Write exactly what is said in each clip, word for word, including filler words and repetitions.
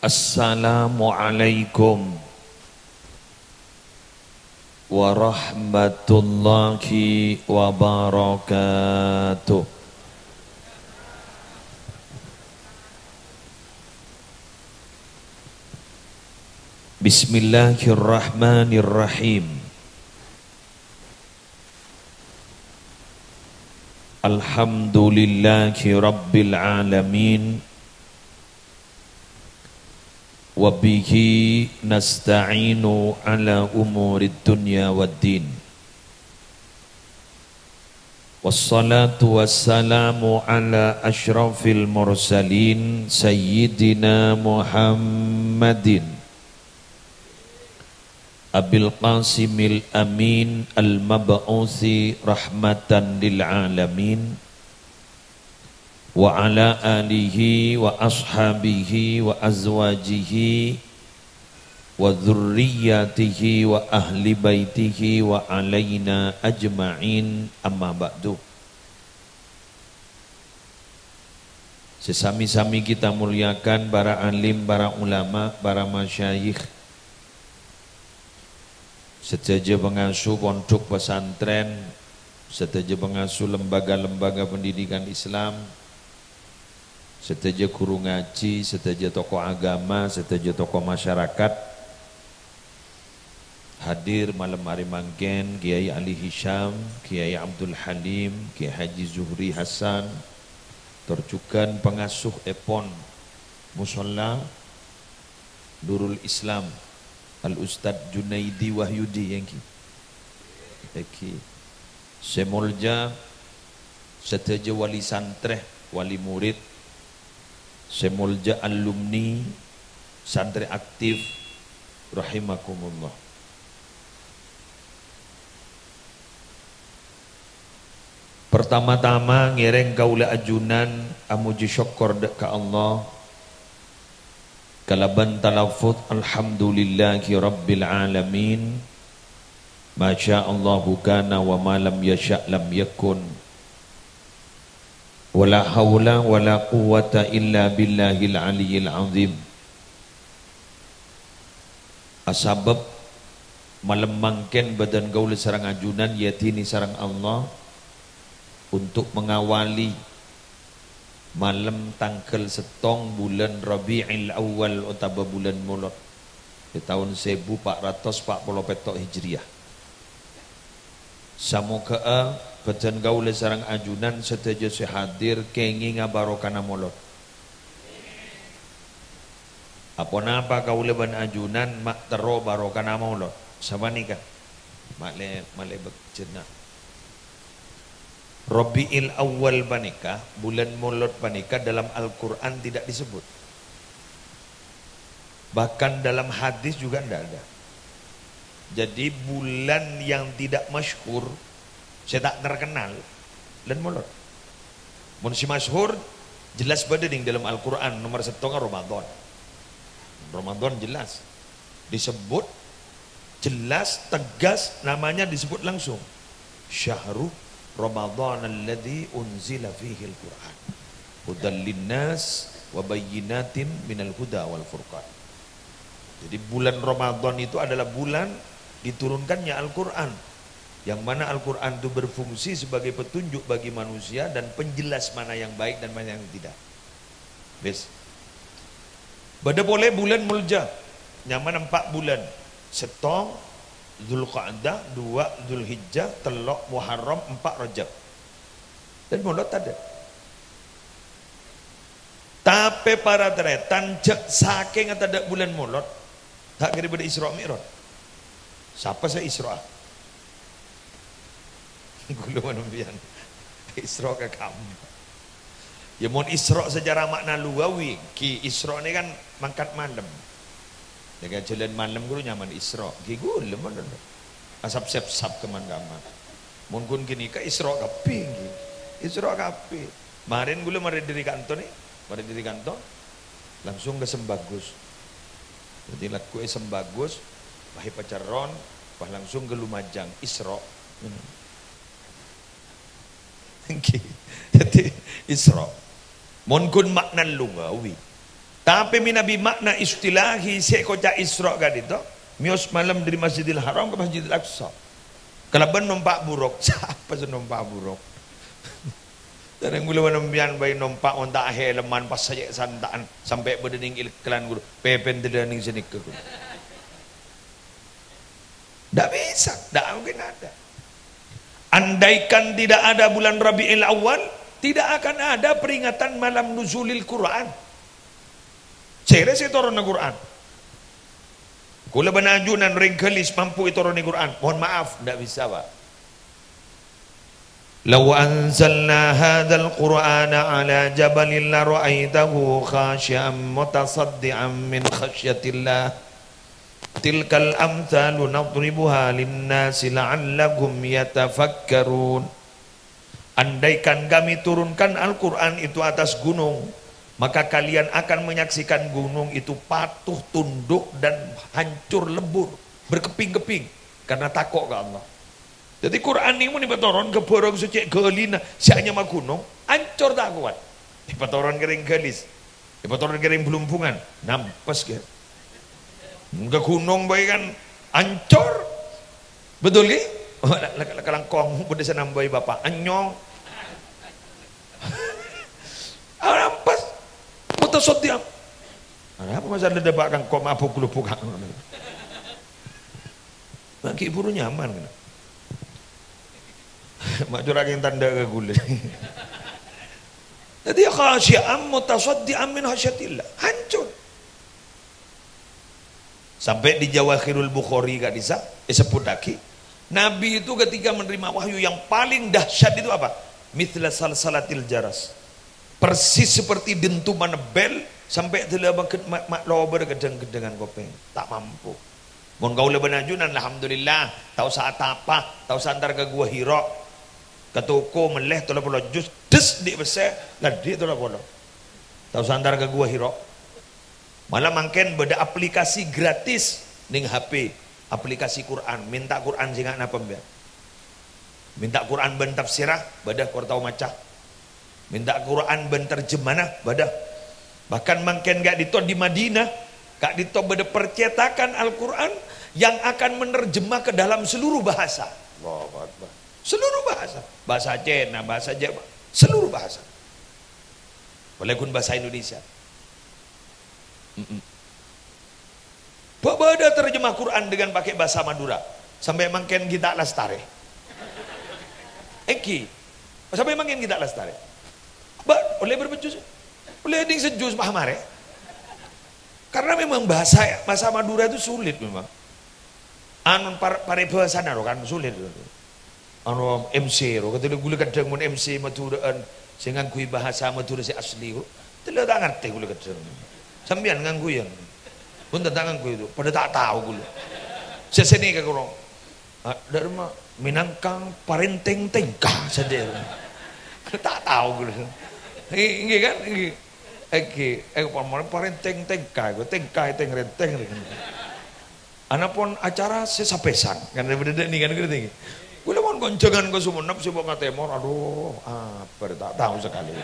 Assalamualaikum warahmatullahi wabarakatuh. Bismillahirrahmanirrahim. Alhamdulillahi rabbil alamin. Wa bihi nasta'inu ala umurid dunya waddin. Wassalatu wassalamu ala asyrafil mursalin sayyidina Muhammadin Abil Qasimil Amin al-mab'usi rahmatan lil alamin, wa ala alihi wa ashabihi wa azwajihi wa dzurriyyatihi wa ahli baitihi wa alaina ajma'in, amma ba'du. Sè sami-sami kita muliakan, para alim, para ulama, para masyayikh, sadhâjâ pangasuh pondhuk pesantren, sadhâjâ pangasuh lembaga-lembaga pendidikan Islam, sadhâjâ ghuru ngajhi, sadhâjâ tokoh agama, sadhâjâ tokoh masyarakat, hadir malem arè mangkèn, Kiai Ali Hisham, Kiai Abdul Halim, Kiai Haji Zuhri Hasan, tor jhughân pangasuhèpon Musholla Nurul Islam, Al Ustadz Junaidi Wahyudi, èngghi. Èngghi. Sè molja sadhâjâ wali santrè, wali murid, sè molja alumni, santrè aktif, rahimakumullah. Pertama-tama ngèrèng kaulâ ajunan amojhi sokkor dâ' ka Allah kalabân talaffuz, "Alhamdulillahi rabbil alamin. Masya Allahu kana wa ma lam yasya' lam yakun. Wa la haula wa la quwwata illa billahil aliyyil azim." Asabâb malem mangkèn bâdân kaulâ sareng ajunan èadhinè sareng Allah untuk mengawali malem tangghâl sèttong bulân Rabi'il Awal otabâ bulân Molod è taon sèbu pa' ratos pa' polo pètto' Hijriyah. Samoghâ'â bâdân kaulâ sareng ajunan sadhâjâ sè hadir kèngènga barokana Molod. Aponapa kaulâ bân ajunan ma' terro barokana Molod? Sapanèka. Malè, malè bâk-, jhâ' na. Rabi'il Awal panèka, bulân Molod panèka dalam Al-Qur'an tidak disebut. Bahkan dalam hadis juga ndak ada. Jadi, bulan yang tidak masyhur, sè ta' terkenal, bulân Molod. Mon sè masyhur, jelas bâdâ nèng dalam Al-Qur'an, nomer sèttongnga Ramadan. Ramadan jelas. Disebut jelas, tegas, namanya disebut langsung. "Syahru Ramadan alladzi unzila fihil Qur'an. Hudal linnas wa bayyinatin minal huda wal furqan." Jadi, bulan Ramadan itu adalah bulan diturunkannya Al-Qur'an, yang mana Al-Qur'an itu berfungsi sebagai petunjuk bagi manusia dan penjelas mana yang baik dan mana yang tidak. Wis. Bâdâ polè bulân molja, nyamana empa' bulân. Sèttong Dzulqa'dah, duwâ' Dzulhijjah, tello' Muharram, empa' Rajab. Bulân Molod tadâ'. Tapè para tarètan, jhâ' sakènga tadâ' bulân Molod, ta' kèra bâdâ Isra' Mi'raj. Sapa sè Isra'a? Ghulâ bân sampèyan. Isra' ka kamma. Ya, mon Isra' secara makna lugawi, ghi Isra' nè kan mangkat malem. Ya, kan jhâlân malem ghulâ nyamana Isra'. Ghi ghulâ mon. Asap sèp-sap kemman-kamman. Mon ghun ghânèka Isra' kabbhi, ghi. Isra' kabbhi. Marèn ghulâ marè dâri kanto nè, marè dâri kanto, langsung ka Sembagus. Dhâddhi lagghu è Sembagus, pas èpacerron, pas langsung ka Lumajang, Isra'. Èngghi. Dhâddhi, Isra'. Mon ghun makna lugawi. Tapè mènabi ma'na istilahi sè èkoca' Isra' ka'dinto, mèyos malem dâri Masjidil Haram ka Masjidil Aqsa. Kalabân nompa' buruk. Sapa sè nompa' buruk? Sareng kaulâ bân sampèyan bhâi nompa' onta' hèlman pas sajjhâ' santa'an, sampè' bâdâ nèng iklan, ghuru. Pèpèn dâlâ nèng sanèka, ghuru. Ndak bisa, ndak mungkin ada. Andaikan tidak ada bulan Rabiul Awal, tidak akan ada peringatan malam nuzulil Quran. Sèrè sè ètoronna Quran. Kaulâ bân ajunan rèng Galis mampu ètoronè Quran. Mohon maaf, ndak bisa, Pak. "Lau anzalna hadzal Qur'ana 'ala jabalin lara'aitahu khasyi'an mutasaddi'an min khasyatillah. Tilkal amtsalu nadribuha linnasi la'allahum yatafakkarun." Andaikan Kami turunkan Al-Qur'an itu atas gunung, maka kalian akan menyaksikan gunung itu patuh tunduk dan hancur lebur, berkeping-keping karena tako' ka Allah. Dhâddhi, Qur'an nèko mon èpatoron ka bhârâng sè cè' ghâlina, sè anyama ghunong, ancor ta' kowat. Èpatoron ka rèng Galis, èpatoron ka rèng Blumbungan, nampes, ghi. Ka ghunong bhâi kan ancor. Betul, ghi? Oh, la-, la-, la-, kalangkong, bâdâ sè nambâi, Bapa'. Anyong. Ah, nampes. Mutasaddi'an. Arapa masalah dâpa' kangkong mabuk-lubuk? Ma' ghi' buru nyaman, kèna. Ma' curang tandhâ ka kaulâ. Dhâddhi, khasyi'an mutasaddi'an min khasyatillah. Hancur. Sampè' di Jawahirul Bukhari ka'dissa' èsebbhuttaghi, Nabi itu ketika menerima wahyu yang paling dahsyat itu apa? Mithla salsalatil jaras. Persis seperti dentumanna bel, sampè' dâlâ ma', ma', ma' lobâr ghâddhâng-ghâddhângan kopèng. Ta' mampu. Mon kaulâ bân ajunan, alhamdulillah, ta' osa atapa, ta' osa entar ka Gua Hira. Ka toko mellè tello polo juz, des, dhi' pèssè, la dhi' tello polo. Ta' osa entar ka Gua Hira. Mala mangkèn bâdâ aplikasi gratis neng H P, aplikasi Quran. Mènta Quran sè nga' napa, mbiyân? Mènta Quran bân tafsirra, bâdâ, kor tao maca. Mènta Quran bân terjemahna, bâdâ. Bahkan mangkèn ka'dinto di Madinah, ka'dinto bâdâ percetakan Al-Quran yang akan menerjemah ke dalam seluruh bahasa. Allahu Akbar. Seluruh bahasa. Bahasa Cina, bahasa Jawa, seluruh bahasa. Walaupun bahasa Indonesia. Mm-mm. Bâ-, bâdâ terjemah Quran dengan pakai bahasa Madura. Sampè' mangkèn ghi' ta' lastarè. Èngghi. Sampè' mangkèn ghi' ta' lastarè. Bâ-, ollè bârâmpa juz? Ollè neng sajuz, paham arè? Karena memang bahasa, bahasa Madura itu sulit memang. Anu, par-, paribhâsana ro kan sulit. Anu, M C ro, kadhâng ghulâ kadhâng mon M C Madhurâ'ân sè ngangghuy bahasa Madhurâ sè asli, ghulâ ta' ngartè ghulâ kadhâng. Sampèyan ngangghuy, yâ? Bhunten, ta' ngangghuy, itu. Padâ ta' tao ghulâ. Sè sènè ka ghulâ. Ah, dâri ma-, Minangkang parèntèng tèngka sadhâjâ. Ta' tao ghulâ. Èngghi, èngghi kan? Èngghi. Èngghi, eh, pamana parèntèng tèngka, ghulâ tèngka ètèng-rèntèng. Anapon acara sè sapèsan, kan bâdâ nèng kan ngerti. Ghulâ mon konjhângan ka Sumenep sè bâ' ka tèmor, aduh, apa ta' tao sakalè.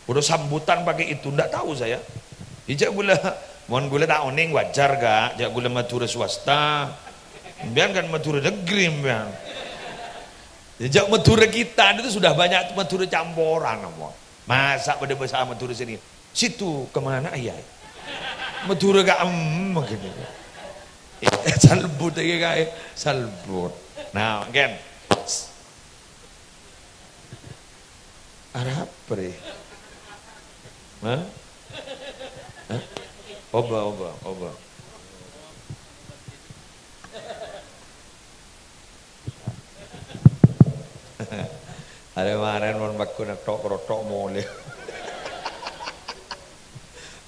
Udah sambutan pakai itu, ndak tahu saya. Ijâ ghulâ, mon ghulâ ta' onèng wajar, Kak, jâ' ghulâ Madhurâ swasta. Sampèyan kan Madhurâ negeri, sampèyan. Ijâ Madhurâ kita itu sudah banyak Madhurâ camporan, apa. Masa bâdâ bhâsa Madhurâ sini? Situ kemana, Ayah? Madhurâ ka em, gitu. Salbut iki kae, salbut. Nah, mangkèn. Arapa, Re? Hah? Hah? Oba, oba, oba. Arè marèn mon makkuna tok-rotok molè.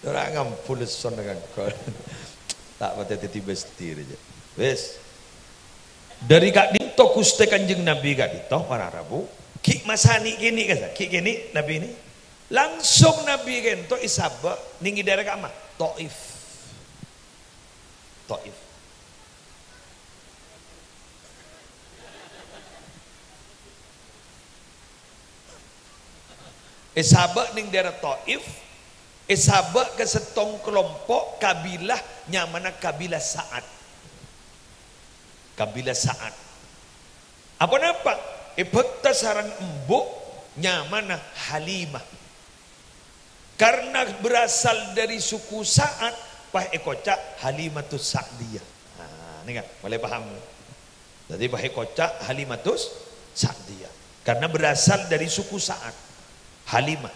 Ora ngambu lesson ngangkon. Ta' patè dhâddhi bestir jâ. Wis. Dâri ka'dinto Ghustè Kanjeng Nabi ka'dinto, para rabu, ghi' masanè' kènè' kassa', ghi' kènè' Nabi ini. Langsung Nabi ka'dinto èsabâ' neng è dhaèra ka'emma? Taif. Taif. Èsabâ' neng dhaèra Taif, Èsabâ' ka sèttong kalompo' kabilah nyamana kabilah Sa'ad. Kabilah Sa'ad. Aponapa? Èbhâkta sareng embu' nyamana Halimah. Karna berasal dari suku Sa'ad, pas èkoca' Halimatus Sa'diyah. Nah, nèka, mulai paham. Dhâddhi, pas èkoca' Halimatus Sa'diyah. Karna berasal dari suku Sa'ad. Halimah.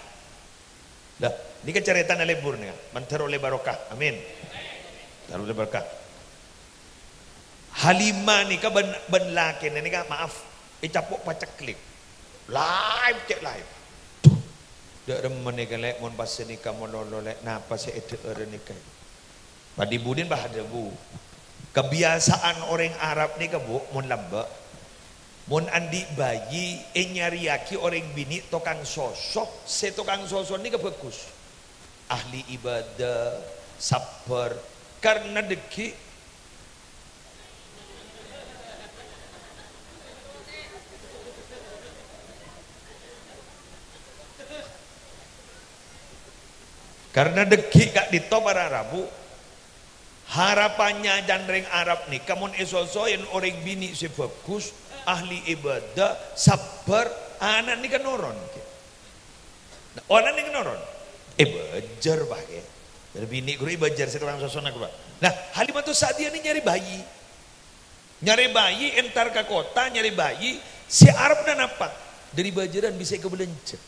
Lah, nèka carètana lebur nèka, mandhâr ollè barokah. Amin. Mandhâr ollè barokah. Halimah nèka bân, bân lakèna nèka, maaf, ècapo' paceklik. Laèp cè' laèp. Dhu, dâ' remma nèka, Lè', mon pas sanèka malolo, Lè', napa sè èdhâ'ârâ nèka? Padi budin bâdâ, Bu. Kabiyasaan orèng Arab nèka, Bu, mon lambâ', mon andi' bayi, ènyarèyaghi orèng binè' tokang soso, sè tokang soso nèka bhâghus. Ahli ibadah, sabbhâr, karna dhâggi'. Karna dhâggi' ka'dinto para rabu, harapannya can rèng Arab nèka mon èsosoè orèng binè' sè bhâghus, ahli ibadah, sabbhâr, ana' nèka noron. Nah, ana' nèka noron. Èbâjâr, Pak, ya. Dhâri binè' ghuru èbâjâr, sè tokang sosona ghuru. Nah, Halimatus Sa'diyah nè nyarè bayi. Nyarè bayi, entar ka kottha, nyarè bayi. Sè arepna napa? Dhâri bâjârân bisa èkabâlânjhâ.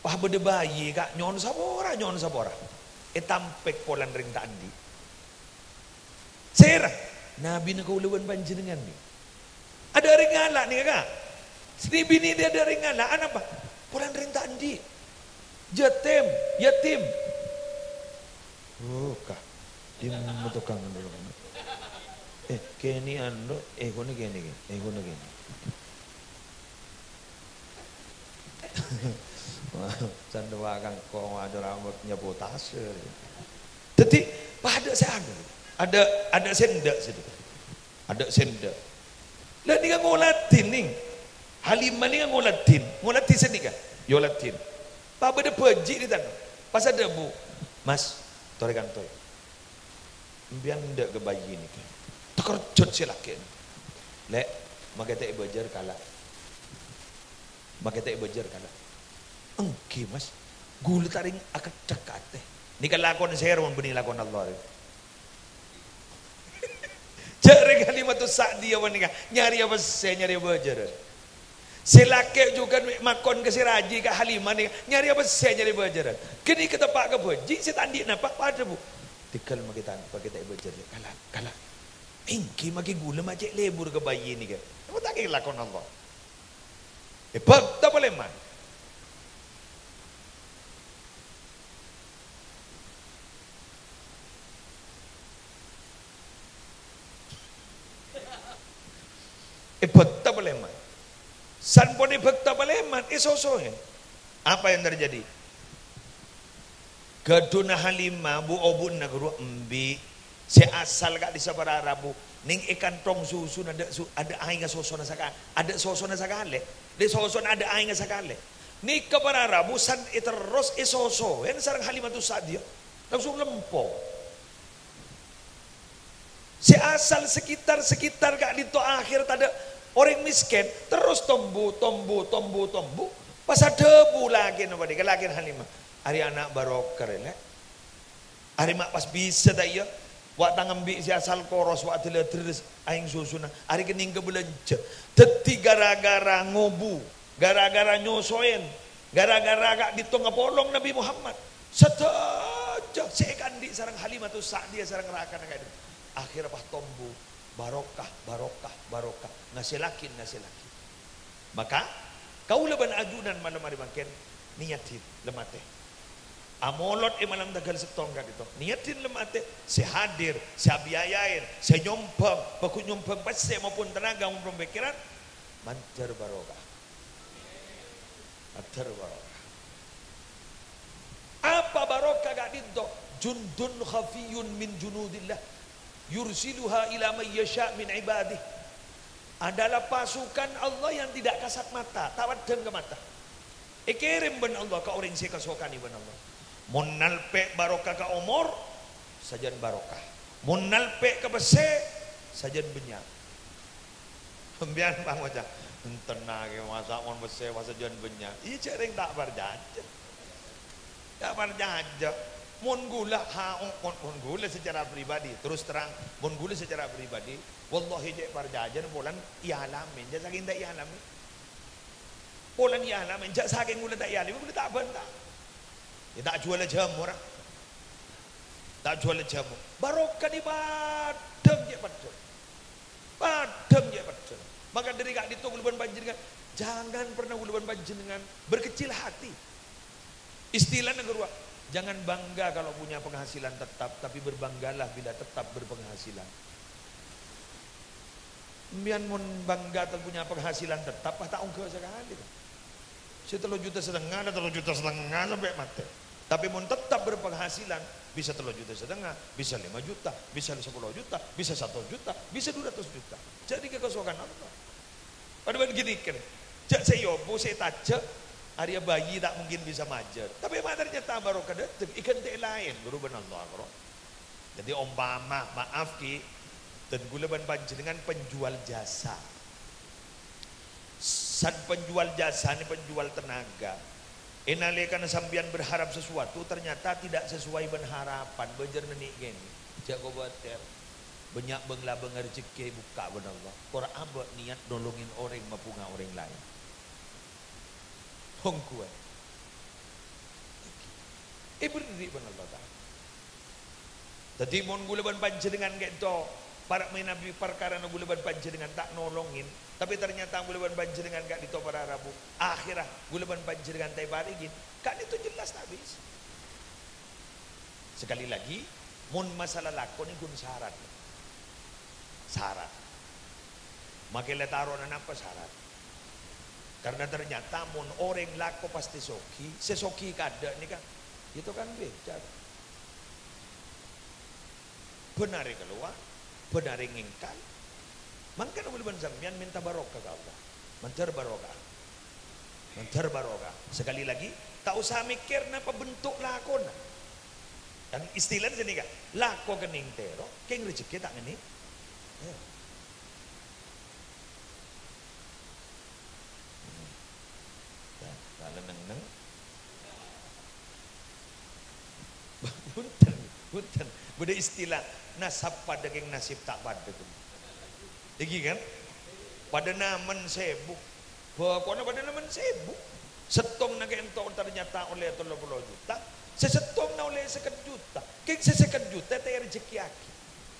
Wah, bâdâ bayi, Ka', nyo'on sapora, nyo'on sapora. Ètampèk polana rèng ta' andi'. Sèra, nabina kaulâ bân panjhennengngan, nè. Adâ' rèng ngala', nè, Ka'. Sè binè' dâ' adâ' rèng ngala', anapa? Polana rèng ta' andi'. Yatim, yatim. Oh, Ka'. Dimma tokang ando, Ka'? Eh, kènè' ando, eh, kono kènè', kènè'. Eh, kono kènè'. Wah, can rowa kangkong, wajar amat nyapo tasè. Dhâddhi, padâ sè anu. Adâ', adâ' sè endâ' sè. Adâ' sè endâ'. Lah, nèka ngoladhi, nèng. Halimah nèka ngoladhi. Ngoladhi sè nèka. Yo ladhi. Pas bâdâ bhâji' è tanna. Pas adhâbu, "Mas, torè kanto, yâ." Empèyan endâ' ka bayi nèka. Takerjhut sè lakè'. "Lè', makè ta' èbâjâr kala'. Makè ta' èbâjâr kala'." "Èngghi, Mas. Ghulâ ta' rèng akeddhek ka atè." Nèka lakon sèra mon bânnè lakon Allah, rè. Jhâ' rèng Halimatus Sa'diyah panèka nyarèya pèssè, nyarèya bâjârân. Sè lakè' jhughân mè' makon ka sè rajhi ka Halimah nèka, nyarèya pèssè, nyarèya bâjârân. Ghânèka teppa' ka bhâji', sè ta' andi' napa, padâ, Bu. "Tèghâl makè ta', makè ta' èbâjâr, yâ. Kala', kala'." "Èngghi, makè ghulâ ma' cè' lebur ka bayi nèka." Apa ta' kèng lakon Allah? Èbhâkta palèman. Èbhâkta palèman. Sampon èbhâkta palèman, èsosoè. Apa yang terjadi? Ghâdhuna Halimah, bu-, obu'na ghuru embi'. Sè asal ka'dissa' para rabu. Nèng è kanthong susuna adâ' su-, adâ' aèngnga sosona saka-, adâ' sosona sakalè. Lè sosona adâ' aèngnga sakalè. Nèka para rabu san èterros èsosoèn sareng Halimatus Sa'diyah. Langsung lempo. Sè asal sekitar-sekitar ka'dinto akhèr tadâ' orèng mèskèn, terros tombu, tombu, tombu, tombu. Pas adhâbu lakèna panèka, lakèna Halimah, "Arè ana' barokah rè, Lè'. Arè ma' pas bisa ta' iyâ? Wa' tang embi' sè asal koros, wa' dâlâ dherres aèng susuna. Arè kennèng kabâlânjhâ." Dhâddhi gara-gara ngobu, gara-gara nyosoèn, gara-gara ka'dinto ngapolong Nabbhi Muhammad, sadhâjâ sè èkaandi' sareng Halimatus Sa'diyah sareng rakana ka'dinto, akhèrra pas tombu, barokah, barokah, barokah, ngasèllaghi, ngasèllaghi. Maka, kaulâ bân ajunan malem arè mangkèn niyadhi la matè. Amolod è malem tangghâl sèttong ka'dinto. Niyadhi la matè, sè hadir, sè abiayaèn, sè nyombhâng, bhâghus nyombhâng pèssè maupun tenaga maupun pikiran, mandhâr barokah. Mandhâr barokah. Apa barokah ka'dinto? "Jundun khafiyyun min junudillah, yursiluha ila may yasha' min ibadih." Adalah pasukan Allah yang tidak kasat mata, ta' paddhâng ka mata. Èkèrèm bân Allah ka orèng sè èkasokanè bân Allah. Mon nalpè' barokah ka omor, sajân barokah. Mon nalpè' ka pèssè, sajân bânnya'. Sampèyan pangoca', "Enten, Kè, masa' mon pèssè pas sajân bânnya'?" Iyâ, jhâ' rèng ta' parcajâ. Ta' parcajâ. Mon ghulâ, ha, mon, mon ghulâ secara pribadi, terus terang, mon ghulâ secara pribadi, wallahi cè' parcajâna polana èalamè, jhâ' sakèng ta' èalamè. Polana èalamè, jhâ' sakèng ghulâ ta' èalamè, ghulâ ta' bânta. Iyâ, ta' jhuwâlâ jhâmo, ra. Ta' jhuwâlâ jhâmo. Barokana paddhâng cè' paddhâng. Paddhâng cè' paddhâng. Maka dâri ka'dinto ghulâ bân panjhennengngan, jangan pernah ghulâ bân panjhennengngan berkecil hati. Istilana ghâruwa, "Jangan bangga kalau punya penghasilan tetap, tapi berbanggalah bila tetap berpenghasilan." Sampèyan mon bangga ta' punya penghasilan tetap, pas ta' ongghâ sakalè, to. Sè tello juta satengnga, la tello juta satengnga sampè' matè. Tapè mon tetap berpenghasilan, bisa tello juta satengnga, bisa lèma juta, bisa sapolo juta, bisa sato juta, bisa dua ratus juta. Jhâ' nèka kasokan Allah. Padâ bân ghânèka. Jhâ' sè èobu, sè ètajâ', arèya bayi ta' mungkin bisa majâr. Tapè ma' ternyata barokah dâteng, èghântè'è laèn, ghuru bân Allah, karo. Dhâddhi, ompama, maaf, Ki, dân ghulâ bân panjhennengngan penjual jasa. San penjual jasa nè penjual tenaga. È nalèkana sampèyan berharap sesuatu, ternyata tidak sesuai bân harapan, bâjârna nè' kènè'. Jhâ' kobâtèr. Bânnya' bâng-labângnga rejhekkè èbukka' bân Allah. Kor abâ' niyat nolongin orèng mabhunga orèng laèn. Ongghuwân. Èberri' bân Allah Ta'ala. Dhâddhi, mon ghulâ bân panjhennengngan ka'dinto para' mènabi parkarana ghulâ bân panjhennengngan ta' nolongin, tapè ternyata ghulâ bân panjhennengngan ka'dinto para' rabu, akhèrra ghulâ bân panjhennengngan ta' èparèngin, ka'dinto jelas ta' bisa. Sekali lagi, mon masalah lako nèko sarat. Sarat. Makè la tarona napa sarat? Karena ternyata mon orèng lako pastè soghi, sè soghi kadâ' nèka, yâ tokang beca. Bân arè kalowar, bân arè ngèngkal. Mangkana ghulâ bân sampèyan mènta barokah ka Allah. Mandhâr barokah. Mandhâr barokah. Sekali lagi, ta' osa mèkkèr napa bentuk lakona. Kan istilana sanèka, lako kennèng tèro, kèng rejhekkè ta' ngennèng. Ya. Ya, ta' neng-enneng. Bhunten, bhunten. Bâdâ istilah, "Nasab padâ kèng nasib ta' padâ." Ènggi, kan? Padâ namen sèbu. Bhâkona padâ namen sèbu. Sèttongnga ka'dinto ternyata ollè tello polo juta. Sè sèttongnga ollè sèket juta. Kèng sè sèket juta ta' èrejekkèyaghi.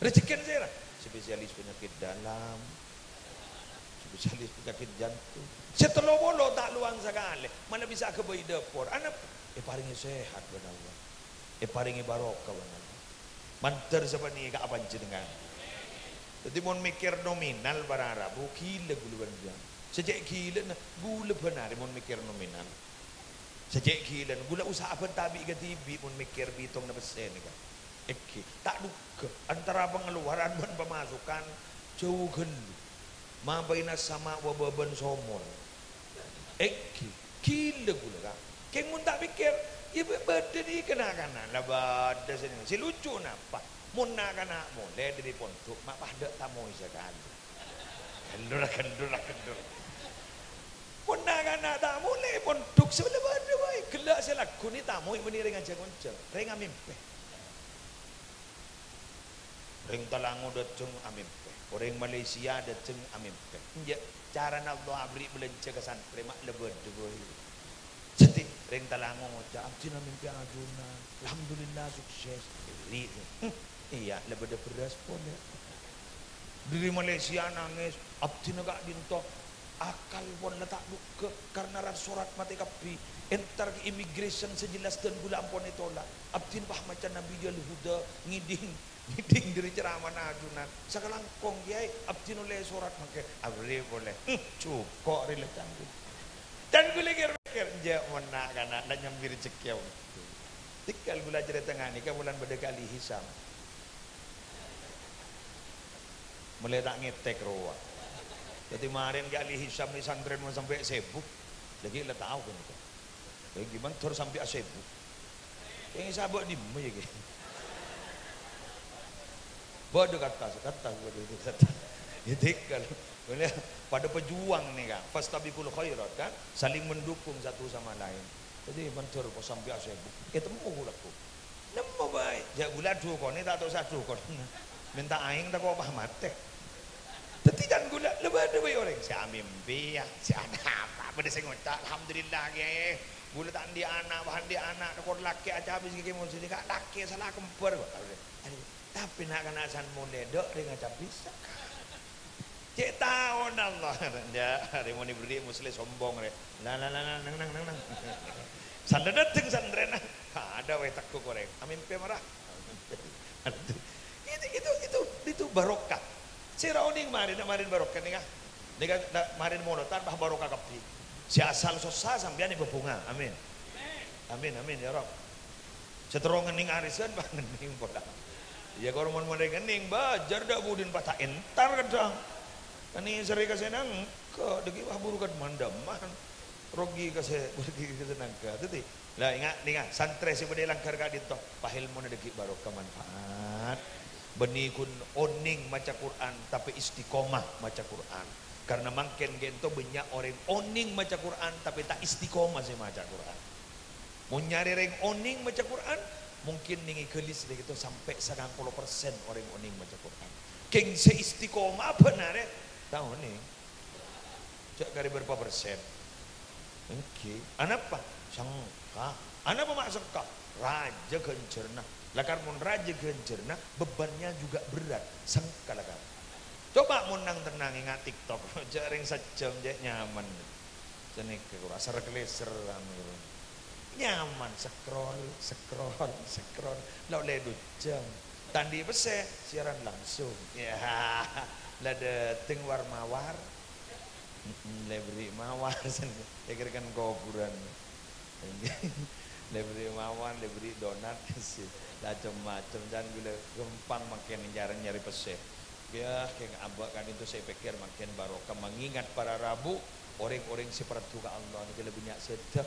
Rejekkèna sèra? Spesialis penyakit dalam. Spesialis penyakit jantung. Sè tello polo ta' lowang sakalè, mala bisa aghâbây dâpor. Anapa? Èparèngè sehat bân Allah. Èparèngè barokah bân Allah. Mandhâr sapanèka ka panjhennengngan. Dhâddhi, mon mèkkèr nominal para rabu, ghilâ ghulâ bân panjhennengngan. Sè cè' ghilâna, ghulâ bân arè mon mèkkèr nominal. Sè cè' ghilâna, ghulâ osa abânta bi' kadhibi' mon mèkkèr bhitongnga pèssè nèka. Ènggi, ta' dhugghâ antara pengeluaran bân pemasukan jhâu ghâllu. Ma baina sama wa baban somor. Ènggi, ghilâ ghulâ, Ka'. Kèng mon ta' pèkkèr, yâ bâ-, bâdâ nèka na'-kana', la bâdâ sè, sè lucu napa? Mon na'-kana' molè dâri pondhuk, ma' padâ tamoy sakalè. Ghâllu ra, ghâllu ra, ghâllu ra. Mon na'-kana' ta' molè pondhuk, sè la bâdâ bhâi. Ghellâ' sè lagghu nè tamoy bânnè rèng ajhâng-onjhâng, rèng amèmpè. Orèng Talango dâteng amèmpè, orèng Malaysia dâteng amèmpè. Enjâ', carana Allah aberri' bâlânjhâ ka santrè ma' la bâdâ bhâi. Sèttè, orèng Talango ngoca', "Abdhina mèmpè ajunan. Alhamdulillah, sukses." Ri-, hmm, iyâ, la bâdâ bherrâs polè. Dâri Malaysia nangès, "Abdhina ka'dinto." Akal pon la ta' dhugghâ, karna rat-sorat matè kabbhi. Entar ka immigration sè jelas dân ghulâ ampon ètolak. Abdhina pas maca Nabiyal Huda, ngèdhing, ngèdhing dâri ceramana ajunan. Sakalangkong, Kèyaè, abdhina ollè sorat mangkèn. Aberri' polè. Hmm, jhuko' rè la canggu. Dân ghulâ kèr-mèkkèr, enjâ' mon na'-kana' la nyambi rejekkè. Tèngghâl ghulâ carèta nganèka bulân bâdâ Kali Hisam. Molaè ta' ngètèk rowa. Dhâddhi marèn Kali Hisam nè santrèn mon sampè' sèbu. Lagi la tao ghânèka. Èngghi mandhâr sampè' asèbu. Kèng sabâ' dimma yâ, kè? Bâdâ kata, kata, bâdâ itu kata. Ya, tinggal. Boleh pada pejuang nih, Kak. Fastabiqul khairat, kan? Saling mendukung satu sama lain. Jadi, mandhâr pas sampè' asèbu. Ètemmo ghulâ, kok. Nemmo bhâi. Jhâ' ghulâ dukon, ta' tao sè adukon. Mènta aèng tako' pas matè. Dhâddhi kan ghulâ, la bâdâ bhâi orèng sè amèmpè, ya, sè anapa, bâdâ sè ngoca', "Alhamdulillah, Kè. Ghulâ ta' andi' ana', bâ' andi' ana', tokor lakè' acabis Kè Mursyid, Kak, lakè' sala kembar, Pak." Tapè na'-kana' san molè, dâ' rèng acabis. Cè' taona Allah. Ya, arè mon èberri' Musleh sombong, rè. La, la, la, la, neng, neng, neng, neng. Sandhâ dâteng santrèna. Adâ' wè tegghu' orèng. Amèmpè mara. Itu, itu, itu, itu barokah. Sè ra onèng marèn, marèn barokah nèka. Nèka, na-, marèn molodhân, bâh, barokah kabbhi. Sè asal sossa sampèyan èbhâbhunga. Amin. Amin, amin, ya Rabb. Sè terro ngennèng arisan, bâh, ngennèng pola. Iyâ, kor mon-, mon ngennèng, bâh, jhâr dâ' budina pas ta' entar kadhâng. Kan èsèrè ka sè nangka', dâggi' bâh buru kad mandâman. Rogi ka sè, rogi ka sè nangka'. Dhâddhi, la, enga', nèka, santrè sè bâdâ è langghâr ka'dinto, bâh èlmona dâggi' barokah manfaat. Bânnè ghun onèng maca Qur'an, tapè istiqomah maca Qur'an. Karena mangkèn ghânto bânnya' orèng onèng maca Qur'an, tapè ta' istiqomah sè maca Qur'an. Mon nyarè rèng onèng maca Qur'an, mungkin nèng è Galis rè ghâto sampè' sangang polo persen orèng onèng maca Qur'an. Kèng sè istiqomah bhân arè ta' onèng. Jhâ' karè bârâmpa persen? Èngghi. Anapa? Sengka. Anapa ma' sengka? Rajâ ghânjhârânna. Lakar mon rajâ ghânjhârânna, bebannya juga berat. Sengka lakar. Coba mon nang-tennang enga' TikTok. Jhâ' rèng sajjhâm, jhâ' nyaman. Sanèka kor asar-kalèser anu. Nyaman, scroll, scroll, scroll. La ollè du jhâm. Ta' andi' pèssè, siaran langsung. Ya, la dâteng war-mawar. Mm-mm, la èberri' mawar, èkèrèkan kobhurân. La èberri' mawar, la èberri' donat, la cem-macem. Can ghulâ ghâmpang mangkèn nyarè, nyarè pèssè. Ya, kèng abâ' ka'dinto sè èpèkkèr mangkèn barokah. Mengingat para rabu, orèng-orèng sè parlo ka Allah nèka la bânnya' sèdhâ.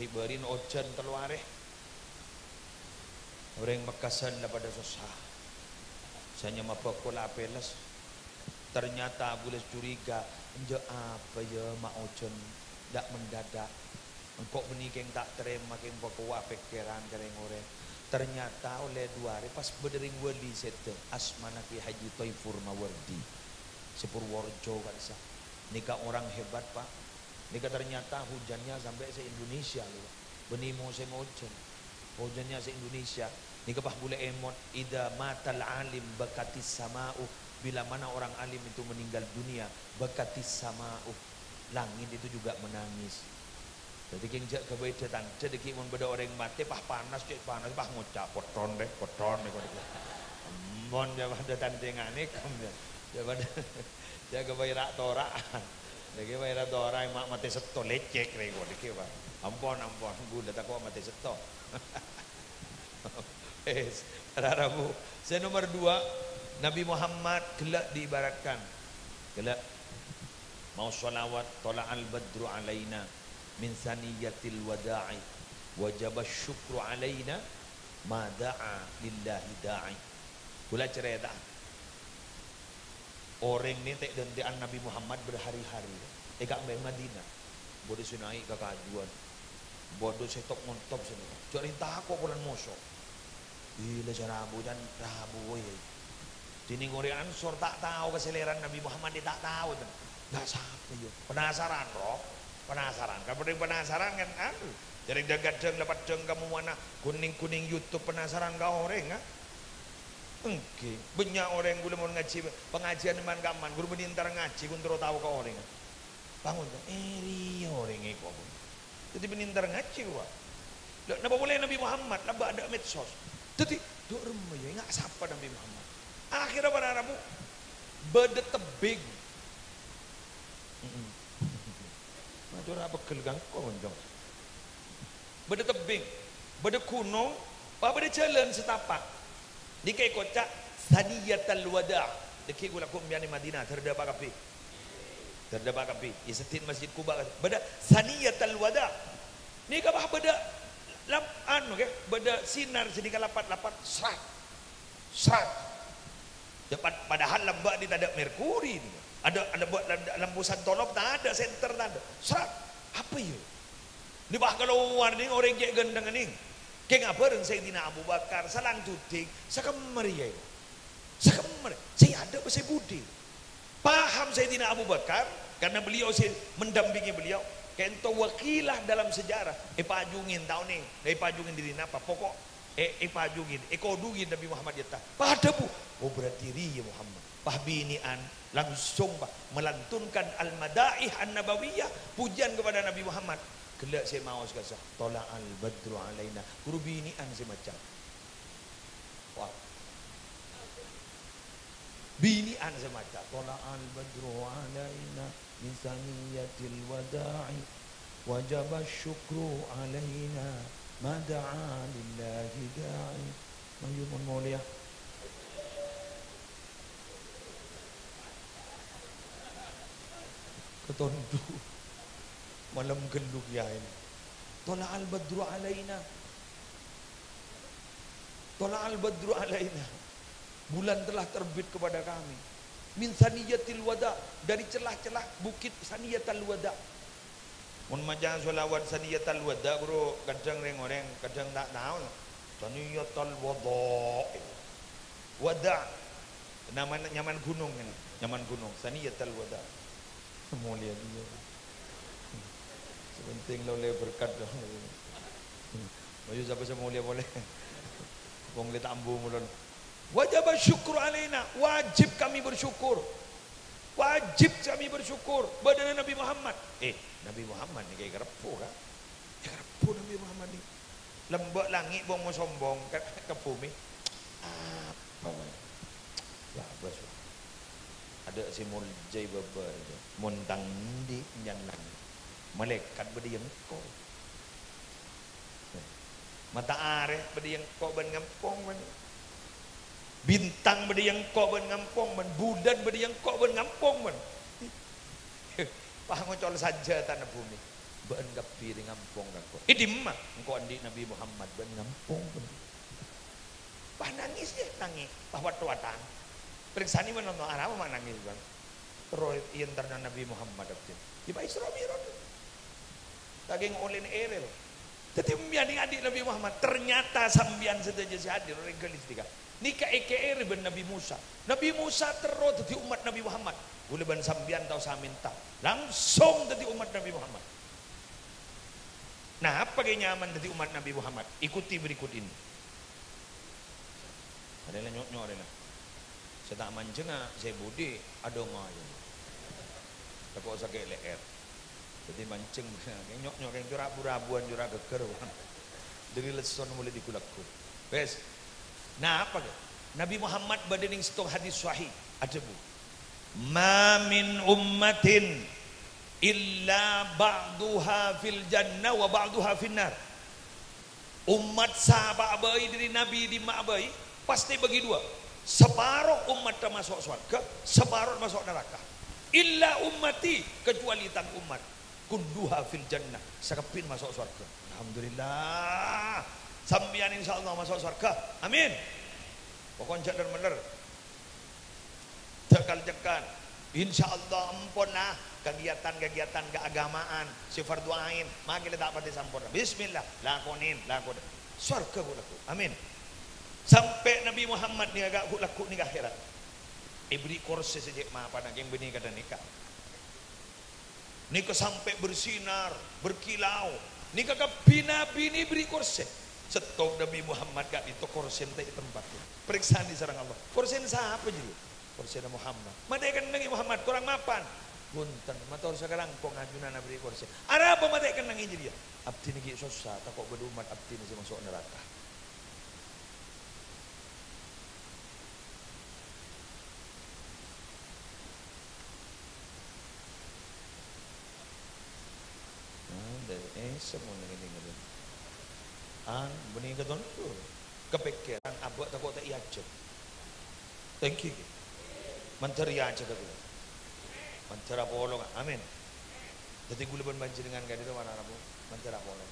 Ri'-bâri'na ojhân tello arè. Orèng Mekkasân la padâ sossa. Sè nyama bhâko la apèles. Ternyata bulâ curiga, enjâ' apa, yâ, ma' ojhân dâ' mendadak. Engko' bânnè kèng ta' tarèma, kèng pakowa pèkkèran ka rèng-orèng. Ternyata ollè du arè pas bâdâ rèng wali sèdhâ, asmana Kè Haji Thoifur Mawardi. Sè Purworejo ka'dissa'. Nèka orang hebat, Pak. Nèka ternyata hujannya sampai se-Indonesia, loh, Pak. Bânnè mosèm ojhân. Ojhânnya se-Indonesia. Nèka pas bulâ èmot, "Idza matal alim bakatis sama'u." Bila mana orang alim itu meninggal dunia, bakatis sama'u. Langit itu juga menangis. Dhâddhi kèng jhâ' ghâbây dhâ-tandhâ dhâggi' mon bâdâ orèng matè, pas panas, cè' panas, pas ngoca', "Potton, deh, potton, deh, kok dhâggi'." Ampon, jhâ' padâ tandhingane, kom, ya. Jhâ' padâ, jhâ' ghâbây ra'-tora'an. Dhâggi' bhâi ra'-tora'an ma' matè sètto, lècèk rè kok dhâggi', Pak. Ampon, ampon, ghulâ tako' matè sètto. Wes, para rabu. Sè nomer dua, Nabi Muhammad ghellâ' diibaratkan. Ghellâ'. Maos shalawat, "Thala'al badru 'alaina min saniyatil wada'i, wajaba syukru 'alaina ma da'a lillahi da'i." Ghulâ carèta. Orèng nèntè'-dântè'an Nabbhi Muhammad berhari-hari è ka'embhâ Madinah. Bâdâ sè naè' ka kajuwân. Bâdâ sè top-ngontop sè nèka. Jhâ' rèng tako' polana moso. Iyâ, la sè rabu can rabu, wè. Dhinèng orèng Ansor ta' tao ka salèrana Nabbhi Muhammad, ta' tao, ten. La sapa, yâ? Penasaran, ro? Penasaran. Kan orèng penasaran, kan? Anu. Jhâ' rèng dhâng-kadhâng la peddhâng ka mowana, ghun nèng-ghun nèng YouTube, penasaran ka orèng, ha? Èngghi, bânnya' orèng ghulâ mon ngajhi, pangajiân man-kamman, ghuru bânnè entar ngajhi, ghun terro tao ka orèng. Bangun, "Eh, rèya orèng èko." Dhâddhi bânnè entar ngajhi, wa. Lha, napa polè Nabbhi Muhammad, la bâdâ medsos. Dhâddhi, dhu' remma, yâ, enga' sapa Nabbhi Muhammad. Akhirnya para rabu, bâdâ tebbhing. Mm-mm. Maca ora pegghel ka engko', Cong. Bâdâ tebbhing, bâdâ ghunong, pa bâdâ jhâlân sè tapa'. Nèka èkoca' Saniyatal Wada'. Dhâggi' ghulâ ko' mèyan è Madinah, dhâr dâpa' kabbhi. Dhâr dâpa' kabbhi. È seddhi'na Masjid Quba, bâdâ Saniyatal Wada'. Nèka pas bâdâ lam-, anu, ghi, bâdâ sinar sè nèka lapat-lapat, srat, srat. Ya, pad-, padahal lambâ' nèka tadâ' merkuri nèka. Adâ', adâ' bâ-, lam-, lampu santolop tadâ', senter tadâ'. Srat. Apa ya? Nèka pas kalowar nèng orèng cè' ghântengnga nèng. Kèng abhâreng Sayyidina Abu Bakar, salang duding, sakemmer ya. Sakemmer, sè adâ' sè budi. Paham Sayyidina Abu Bakar, karena beliau sè mendampingi beliau. Kento wakilah dalam sejarah, èpajungin taonè, èpajungin diri napa, pokok, è-, èpajungin, èkodungin Nabi Muhammad yetta. Pas adhâbu, "Oh, berarti rèya Muhammad." Pas binè'an, langsung, Pak, melantunkan al-madaih an-nabawiyah, pujian kepada Nabi Muhammad. Ghellâ' sè maos kassa', "Tola'al badru alaina." Ghuru binè'an sè maca. Wah. Binè'an sè maca, "Tola'al badru alaina min saniyatil wada'i, wajaba syukru alaina, ma da'a lillahi da'i." Mayu mon molèya. Katondhu. Malem ghâllu kèyaè. "Tola'al badru alaina." "Tola'al badru alaina." Bulan telah terbit kepada kami. "Min saniyatil wada," dari celah-celah bukit Saniyatal Wada. Mon maca sholawat Saniyatal Wada, ghuru, kadhâng rèng-orèng, kadhâng ta' tao. Saniyatal Wada. Wada. Nyamana, nyaman ghunong ini. Nyaman ghunong. Saniyatal Wada. Molèya dhiyâ. Sè pentèng la ollè berkat. Mayu sapa sè molèya polè. Wong lè tambu mulon. "Wajaba syukru alaina." Wajib kami bersyukur. Wajib kami bersyukur. Bâdâna Nabi Muhammad. Eh, Nabi Muhammad nèka èkarebbhu, kan? Èkarebbhu Nabi Muhammad nèka. Lambâ' langngè' bong-, mosombong ka, ka bhumè. Apa wae? Bâbâs, Pak. Adâ' sè moljâi bâbâ, mon tang andi' nyannang. Malaèkat bâdâ è engko'. Mata'arè bâdâ è engko' bân ngampong, bân. Bintang bâdâ è engko' bân ngampong, bân. Bulân bâdâ è engko' bân ngampong, bân. Pas ngocol sajâtana bhumè. Bâ'ân kabbhi rè ngampong ka engko'. È dimma? Engko' andi' Nabi Muhammad bân ngampong, bân. Pas nangès, yâ, nangès. Pas wat-watan. Parèksanè manoto, arapa ma' nangès, bân? Terro èentarna Nabi Muhammad, abdhina. Yâ, pas Isra Mi'raj. Sakèng ollèna èrèl. Dhâddhi, sampèyan nèka andi' Nabi Muhammad. Ternyata sampèyan sadhâjâ sè hadir, orèng Galistika. Nèka èkèrèm bân Nabi Musa. Nabi Musa terro dhâddhi ommat Nabi Muhammad. Kaulâ bân sampèyan ta' osa mènta. Langsung dhâddhi ommat Nabi Muhammad. Nah, apa ghi' nyamana dhâddhi ommat Nabi Muhammad? Ikuti berikut ini. Arèya la nyo'-nyo' arèya la. Sè ta' manjheng, sè budi, adhungo, yâ. Tako' sakè' lè'èr. Dhâddhi manjheng, nyo'-nyo' kèng cora' bu-rabuwân, cora' ghâggâr, bân. Dhâri lesson molaè ghu-lagghu. Wes. Nah, apa, Kè? Nabi Muhammad bâdâ nèng sèttong hadis sahih, adhâbu, "Ma min ummatin illa ba'duha fil jannah wa ba'duha fin nar." Ommat sapa'a bhâi dhâri Nabi dimma'a bhâi, pastè bâgi duwâ'. Saparo ommatta maso' sowarghâ, saparo maso' naraka. "Illa ummati," kecuali tang ommat, "kulluha fil jannah," sakabbhina maso' sowarghâ. Alhamdulillah. Sampèyan insyaallah maso' sowarghâ. Amin. Pokokna jhâ' ler-meller. Cekal-cekal. Insyaallah, empon la, kagiatan-kagiatan keagamaan sè fardhu ain, mangkèn la ta' patè samporna. Bismillah, lakonè, lakonè. Sowarghâ ghu-lagghu. Amin. Sampè' Nabi Muhammad nèka ghu-lagghu nèka akhèrat. Èberri' korsè sè cè' mapana kèng bânnè kadhâng nèka. Nèka sampè' bersinar, berkilau. Nèka kabbhi nabi nèka èberri' korsè. Sèttong Nabi Muhammad ka'dinto korsèna ta' è tempat. Parèksanè sareng Allah. Korsèna sapa jârèya? Korsèna Muhammad. Matè kennengngè Muhammad, korang mapan? Bhunten, mator sakalangkong ajunan aberri' korsè. Arapa matè kennengngè jârèya? Abdhina ghi' sossa, tako' bâdâ ommat abdhina sè maso' naraka. Nah, dâri, eh, semono ngene ngene. An, bânnè katon, uh, kapèkkèran abâ' tako' ta' èajhâk. Thank you. Mandhâr èajhâk kaulâ. Mandhâr apolong. Amin. Dhâddhi kaulâ bân panjhennengngan ka'dinto para rabu, mandhâr apolong.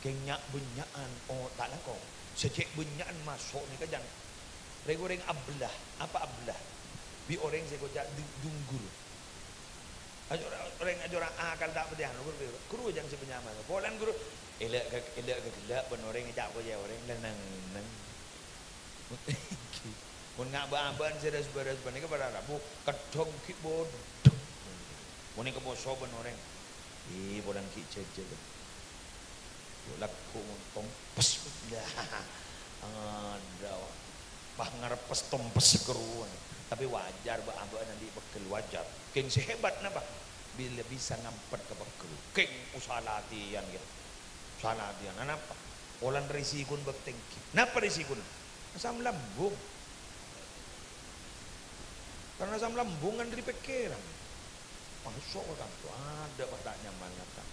Kèng nya'-bânnya'an, oh, ta' langkong. Sè cè' bânnya'an maso' nèka jhân. Rèng-orèng ablah. Apa ablah? Bi' orèng sè koca' du-, dunggur. Ajhâr, orèng ajhâr akal ta' patè anu, ghuru, ghuru jhân sè panyamana. Polana, ghuru, èla' ka, èla' ka ghellâ' bân orèng, èca' koca' orèng, la neng-neng. Mon nga' bâ'-abâ'ân sè res-bares panèka para rabu, keddhâng ghi' bâdâ. Mon èkaposo bân orèng, ih, polana ghi' jhâjhâ, bân. Yo, lagghu' mon tompes. Adâ', pas ngarep pas tompes keruan. Tapè wajar bâ'-abâ'ân andi' pegghel, wajar. Kèng sè hebat napa? Bilâ bisa ngampet ka pegghel. Kèng usaha latèyan, ya. Usaha latèyan. Anapa? Polana rèsikona bâk tèngghi. Napa rèsikona? Asam lambung. Karna asam lambung kan dâri pèkkèran. Maso' ka kanto, adâ' pas ta' nyaman ngata.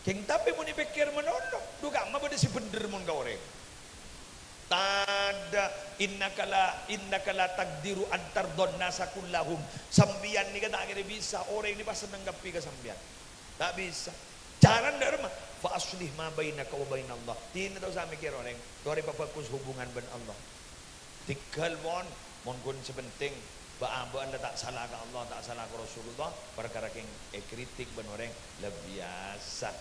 Kèng tapè mon èpèkkèr manono, dhu kamma bâdâ sè bhendher mon ka orèng. Tadâ', innaka la, innaka la taqdiru an tardhan nasa kullahum. Sampèyan nèka ta' kèra bisa, orèng nèka pas senneng kabbhi ka sampèyan. Ta' bisa. Carana dâ' remma, fa aslih ma bainaka wa bainallah. Dinah ta' osa mèkkèr orèng, torè pabhâghus hubungan bân Allah. Tèngghâl, pon, mon ghun sè pentèng, bâ'-abâ'ân la ta' sala ka Allah, ta' sala ka Rasulullah, parkara kèng èkritik bân orèng, la biyasa.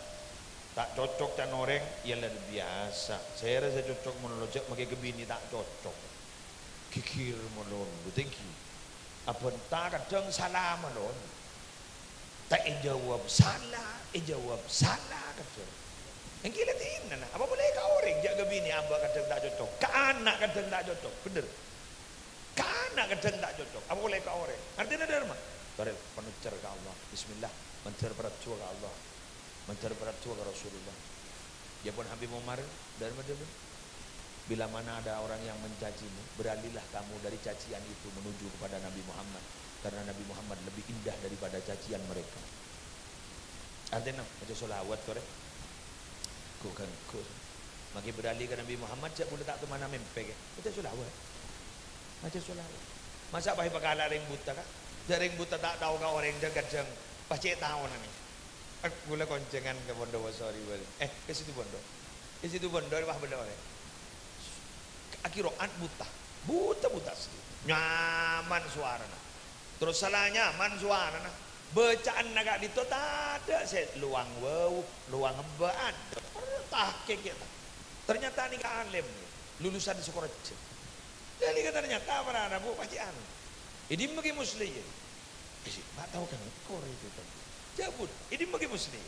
Ta' cocok can orèng, ya la biyasa. Sèra sè cocok malolo, jhâ' makè ka binè ta' cocok. Ghighir malolo, tèngghi. Abhânta kadhâng sala malolo. Ta' èjâwâb sala, èjâwâb sala kadhâng. Èngghi la dinana, apa polè ka orèng jhâ' ka binè abâ' kadhâng ta' cocok, ka ana' kadhâng ta' cocok, bhender. Ka ana' kadhâng ta' cocok, apa polè ka orèng. Artèna dâ' remma? Torè panèjjhâr ka Allah. Bismillah, mandhâr parajjhuwâ ka Allah. Mandhâr parajjhuwâ ka Rasulullah. Iyâ pon Habib Umar, dâ' remma dhâbuna? Bila mana ada orang yang mencacimu, beralihlah kamu dari cacian itu menuju kepada Nabi Muhammad, karena Nabi Muhammad lebih indah daripada cacian mereka. Artèna, maca sholawat, torè. Ghu-, ghu-, makè beralih ka Nabi Muhammad, jhâ' bulâ ta' toman amèmpè, kè. Maca sholawat. Maca sholawat. Masa' pas èpakala rèng buta, Ka'? Jhâ' rèng buta ta' tao ka orèng, jhâ' kadhâng pas cè' taona, nè. Eh, bulâ koncèngan ka Pondok Wosorè bâli. Eh, ka Situbondo. Ka Situbondo, pas bâdâ orèng. Aqiro'at buta. Buta, buta asli. Nyaman sowarana. Terros sala nyaman sowarana. Bâca'anna ka'dinto tadâ' sè lowang wau, lowang ebbâ', adâ'. Perlu tahqiq, ya, ta'? Ternyata nèka alim, lulusan Sukorejo. Lah, nèka ternyata para rabu pajhât anu. È dimma Kè Musleh, ya? Eh, sè, ma' tao kan engko' rè, gitu. Jhâ' bun, è dimma Kè Musleh?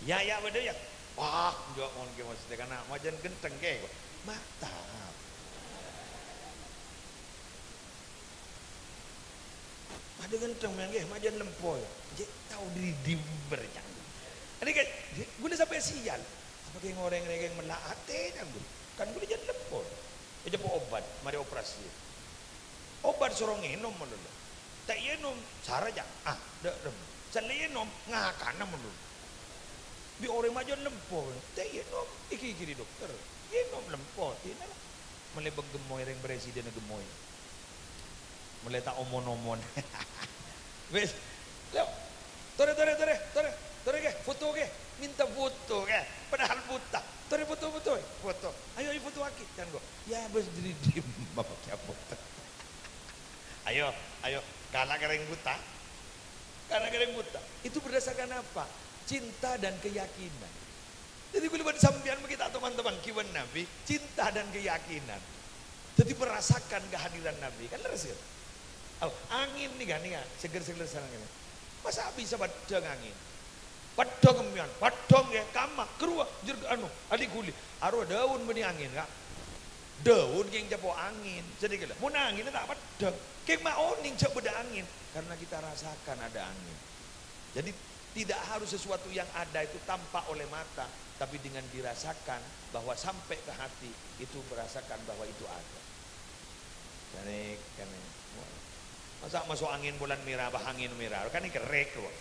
Ya, ya, bâdâ, ya. Wah, jhâ' mon Kè Musleh, kana' majân ghântheng, kè. Ma' tao. Majân ghântheng, mèn, kè, majân lempo, ya. Jhâ' tao dâri dimma, ya. Ini kan, ghulâ sampè' sial. Apa kèng orèng rèkèng mella' atè, kan, ghulâ? Kan ghulâ jân lempo. Èjhâpo obat, marè operasi. Obat soro ngènom malolo. Ta' ènom, sara jâ'. Ah, dâ', dâ'. Sè la ènom, ngakana malolo. Bi' orèng majân lempo, ta' ènom, èghighiri dokter. Ènom lempo, dinala. Mellè bâ' gemmoy, rèng presiden gemmoy. Mellè ta' omon-omon. Wis, lo. Torè, torè, torè, torè, torè, kè, foto, kè, minta foto, kè, padahal buta. Torè foto, foto, foto. Ayo, ayo, fotowaghi, can, kok. Ya, bâs, dâri dimma pajhât foto. Ayo, ayo, kala' ka rèng buta. Kala' ka rèng buta. Itu berdasarkan apa? Cinta dan keyakinan. Jadi, ghulâ bân sampèyan makè ta' toman-toman ghi bân Nabi, cinta dan keyakinan. Jadi, merasakan kehadiran Nabi. Kan lerres, kan? Oh, angèn nèka, nèka, seger-seger sareng ngènè. Masa' bisa peddhâng angèn? Peddhâng, sampèyan, peddhâng, ya, kamma, keruwa, jer-, anu, adi ghuli. Arowa dâun bânnè angèn, Ka'. Dâun kèng ècapo' angèn. Jadi, ghellâ', mon angèn ta' peddhâng, kèng ma' onèng jhâ' bâdâ angèn. Karena kita rasakan ada angin. Jadi, tidak harus sesuatu yang ada itu tampak oleh mata, tapi dengan dirasakan bahwa sampai ke hati, itu merasakan bahwa itu ada. Kènè', kènè'. Masa' maso' angèn bulân mèra, bâh angèn mèra, kan kerrek, wah.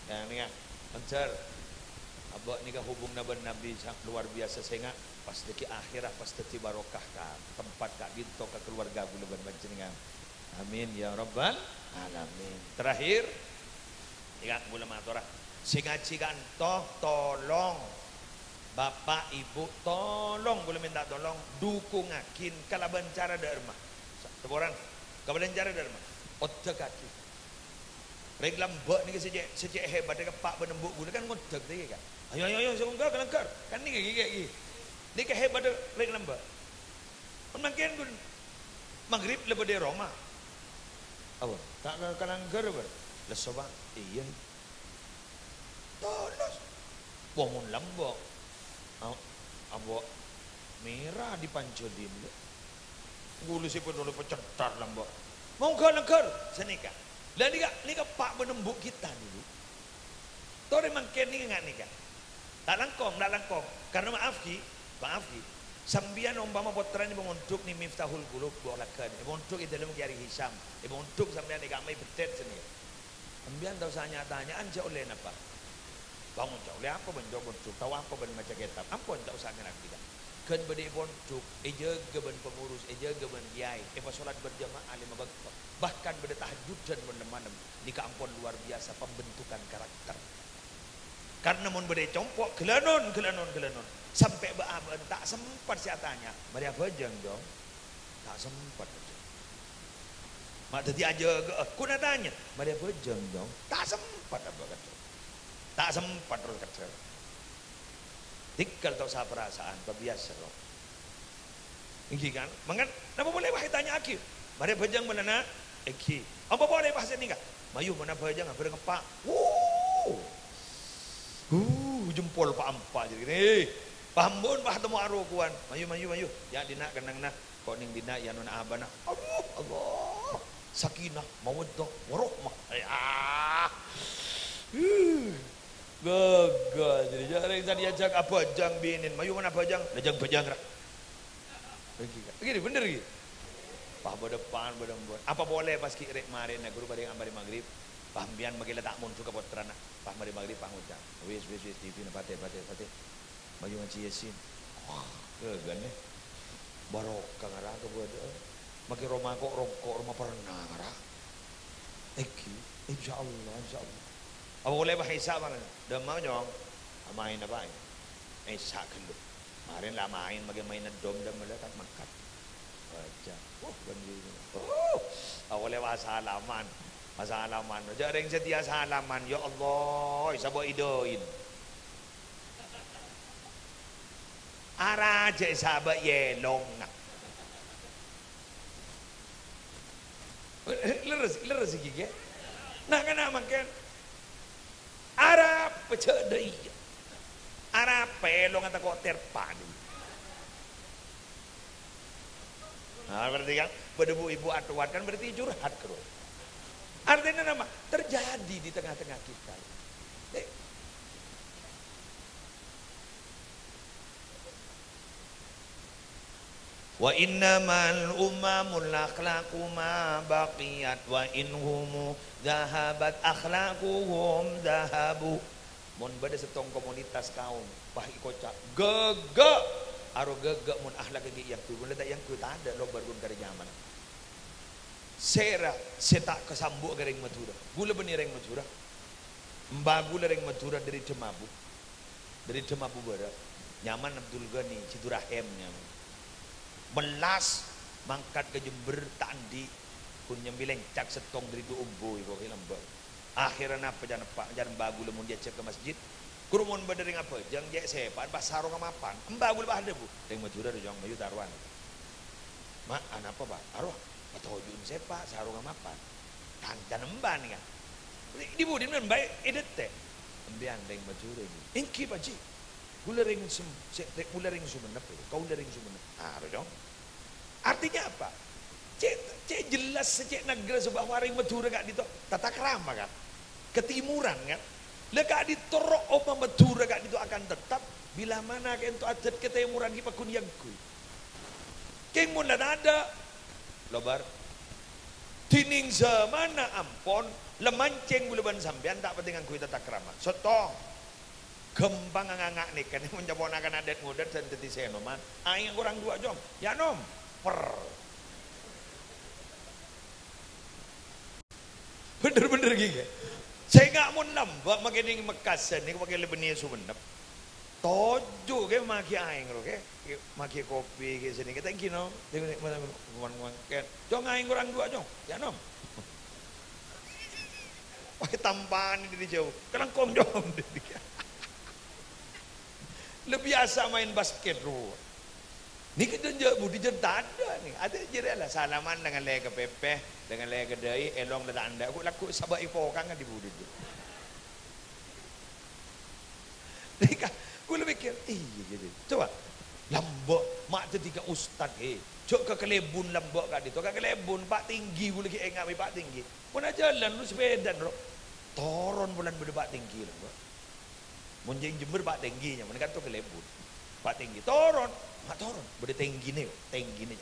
Kènè', ya, Manjhâr. Abâ' nèka hubunganna bân Nabi sa-, luar biasa, sènga' pas dâggi' akhèrat, pas dâddi barokah ka tempat ka'dinto, ka keluarga kaulâ bân panjhennengngan. Amin ya rabbal alamin. Terakhir, nèka kaulâ matora, sè ngajhi ka'dinto tolong Bapa', Ibu, tolong, kaulâ mènta tolong, dukungaghi kalabân cara dâ'remma. Sa-, saporana, kalabân cara dâ'remma. Oddhâgaghi. Rèng lambâ' nèka sè cè', sè cè' hebat nèka eppa' bân embu' kaulâ kan ngoddhâg nèka, kan. "Ayo, ayo, ayo, sè ongghâ ka langghâr." Kan nèka, nèka, nèka. Nèka hebat rèng lambâ'. Mon mangkèn ghun maghrib la bâdâ è roma. Apa? Ta' ka, ka langghâr apa? Lesso, Pak. Iyâ. Tolos. Wah, mon lambâ'. A-, ambo' mèra dipanjhâlin, yâ. Ghulâ sè padâ pacèthar lambâ'. Mongghâ langghâr, sanèka. Lah nèka, nèka eppa' bân embu' kita dulu. Torè mangkèn nèka nga' nèka. Ta' langkong, ta' langkong. Karna maaf, Ki, maaf, Ki. Sampèyan ompama pottrana Bhâi Mondhuk nè Miftahul Qulub, Bhâi Olagan. È Mondhuk è dâlem Kè Ari Hisam. È Mondhuk sampèyan è kamma è beddhât sanèka. Sampèyan ta' osa nya-tanya'an jhâ' ollè napa. Bhâi, jhâ' ollè apa bân Bhâi Mondhuk? Tao apa bân maca kètab? Ampon ta' osa ngartè, Ka'. Ghân bâdâ è pondhuk, èjâgâ bân pengurus, èjâgâ bân kiyaè, èpasolat berjamaah lèma bâkto. Bahkan bâdâ tahajjudan mon lem-malem. Nèka ampon luar biasa pembentukan karakter. Karna mon bâdâ è compo', ghâlânon, ghâlânon, ghâlânon. Sampè' bâ'-abâ'ân ta' sempat sè atanya, "Marè abhâjâng, Cong?" Ta' sempat, Cong. Ma' dhâddhi ajâgâ'â, kun atanya, "Marè abhâjâng, Cong?" Ta' sempat, Abah, Cong. Ta' sempat, terros, Cong. Tèngghâl ta' osa parasaan, pabiyasa, Cong. Èngghi, kan? Mangkana, napa polè pas ètanya'aghi? "Marè abhâjâng, mon, Na'?" Èngghi. Apa polè pas nèka? "Mayu, mon abhâjâng, abhâreng eppa'." Wuh. Huh, jempol pa'-empa' jârèya. "Eh, paham, Bun, pas temmo arokowan. Mayu, mayu, mayu. Yâ, dinna' kennengnganna. Ko' nèng dinna' yâ nona abana." Aduh, Allah. Sakinah, mawaddah, warahmah. Eh, ah. Huh. Ghâghâ, jârèya. Jâ' rèng sè diajâk abhâjâng binèn. "Mayu, mon abhâjâng, la jâng-bhâjâng, ra." Èngghi, Ka'. Èngghi, bhender, èngghi. Pas bâdâ pan, bâdâ embun. Apa polè pas ghi' rè'-marèna, ghuru bâreng ambarè maghrib. Pas sampèyan makkè la ta' mondhuk ka pottrana. Pas marè maghrib, pas ngoca', "Wis, wis, wis, T V-na patè, patè, patè. Mayu ngajhi Yasin." Wah, ghâghâna. Barokah ngara kabâdâ'ân. Makkè roma ko'-rongko', roma perna ngara. Èngghi, insyaallah, insyaallah. Apa polè, Pak, Isa, Pak? Dâmma, Nyong. Amaèn apa, è? Isa ghâllu. Marèn la maèn, makkè maènna dom-dom la kan mangkat. Baca. Wah, bân gini. Oh, apa polè, Pak, salaman. Salaman. Jâ' rèng satèya salaman. Ya Allah, sabâ' idain. Ara jâ' sabâ' yèlong. Lerres, lerres iki, ghi. Na'-kana' mangkèn. Arapa jâ' dâ' iyâ. Arapa èlongnga tako' terpani. Nah, berarti kan, bâdâ bu-ibu atowat kan berarti curhat, Bro. Artinya nama? Terjadi di tengah-tengah kita. Eh. "Wa innamal umamul akhlaqu ma baqiyat, wa in humu dhahabat akhlaquhum dhahabu." Mon bâdâ sèttong komunitas kaum, pas èkoca', "Ghâghâ!" Aro ghâghâ mon akhlak ghi' èyangghuy, mon la ta' èyangghuy, tadâ' lobâr ghun karè nyamana. Sèra sè ta' kasambu' ka rèng Madhurâ? Ghulâ bânnè rèng Madhurâ. Emba ghulâ rèng Madhurâ dâri Dhâmabu. Dâri Dhâmabu Bârâ'. Nyamana Abdul Ghani, Sidurahim nyamana. Mellas mangkat ka Jember ta' andi', ghun nyambi lèncak sèttong dâri Du Ombo, èkoca' lambâ'. Akhèrra napa can eppa', can emba ghulâ mon èajhâk ka masjid. Ghuru mon bâdâ rèng abhâjâng, cè' sèpa'an, pas sarongnga mapan. Emba ghulâ pas adhâbu, "Rèng Madhurâ, Cong, mayu tarowan." "Ma', anapa, Pa'?" "Aro, patoju'na sèpa', sarongnga mapan." Can, can emba nèka. Di, di budi men bae edette. Embiyan reng Madhurâ ini. Enggi, Pak Ji. Kaulâ reng Sem-, se-, re-, kaulâ reng Sumenep, kaulâ reng Sumenep. Ah, ro, Cong. Artinya apa? Cè', cè' jelas, cè' nagghârâ bahwa reng Madhurâ ka'dinto tata krama, kan? Ketimuran, kan? Lah, ka'dinto ro-, omma Madhurâ ka'dinto akan tetap bila mana ka'dinto adat ketimuran ghi' pagghun èyangghuy. Kèng mon la tadâ', lobâr. Dhinèng zamanna ampon, la mancèng kaulâ bân sampèyan ta' patè ngangghuy tata krama. Sèttong. Ghâmpang nganga' nèka nè, mon caponakan adat ngodât sè dhâddhi senoman. Aèng korang duwâ', Cong. Ya, nom. Per. Bhender-bhender ghi, ghi. Sènga' mon lambâ' makè neng Mekkasân nèko makè lebâna Sumenep. Toju' kè maghi aèng ro kè. Maghi kopi kè sènè kè tèngghi no. Ngowan-ngowan kè. Cong aèng korang duwâ', Cong. Yâ, nom. Wah, tampani dâri jâu. Kalangkong, Cong. La biyasa maèn basket ro. Nèka jân jâ' budi jân tadâ' nè. Adâ' jârèya la salaman la ngalè ka pèpè, la ngalè ka dâi, èlong la ta' endâ'. Ghu' lagghu' sabâ' èpokang dâri budi jân. Nèka, ghulâ mèkkèr, "Iyâ, iyâ, iyâ. Coba, lambâ' ma' dhâddhi ka ustad, he. Jâ' ka kalèbun lambâ' ka'dinto, ka kalèbun, Pa' Tèngghi, ghulâ ghi' ènga' bi' Pa' Tèngghi. Mon ajhâlân, lu sepèdana, ro. Toron polana bâdâ Pa' Tèngghi lambâ'. Mon jâ' è Jember, Pa' Tèngghi, nyamana kanto kalèbun. Pa' Tèngghi, toron. Ma' toron, bâdâ tèngghina, tèngghina.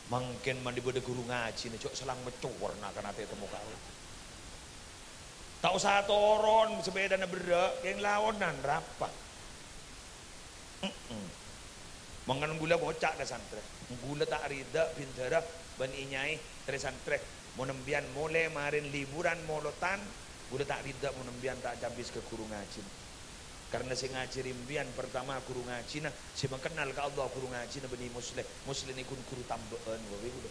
Mangkèn mon bâdâ ghuru ngajhina, jâ' salang mècowor na'-kana' tètemmo karo." Ta' osa toron, sepèdana berrâ', kèng laonan rapa. Mm-mm. Mangkana ghulâ ngoca' ka santrè, ghulâ ta' rida bindhârâ bân è-nya'è trè-santrè. Mon embiyan molè marèn liburan molotan, ghulâ ta' rida mon embiyan ta' cabis ka ghuru ngajhina. Karna sè ngajhâri embiyan, partama ghuru ngajhina, sè makennal ka Allah ghuru ngajhina bânnè Musleh. Musleh nèko ghuru tambâ'ân, wâ, ghulâ.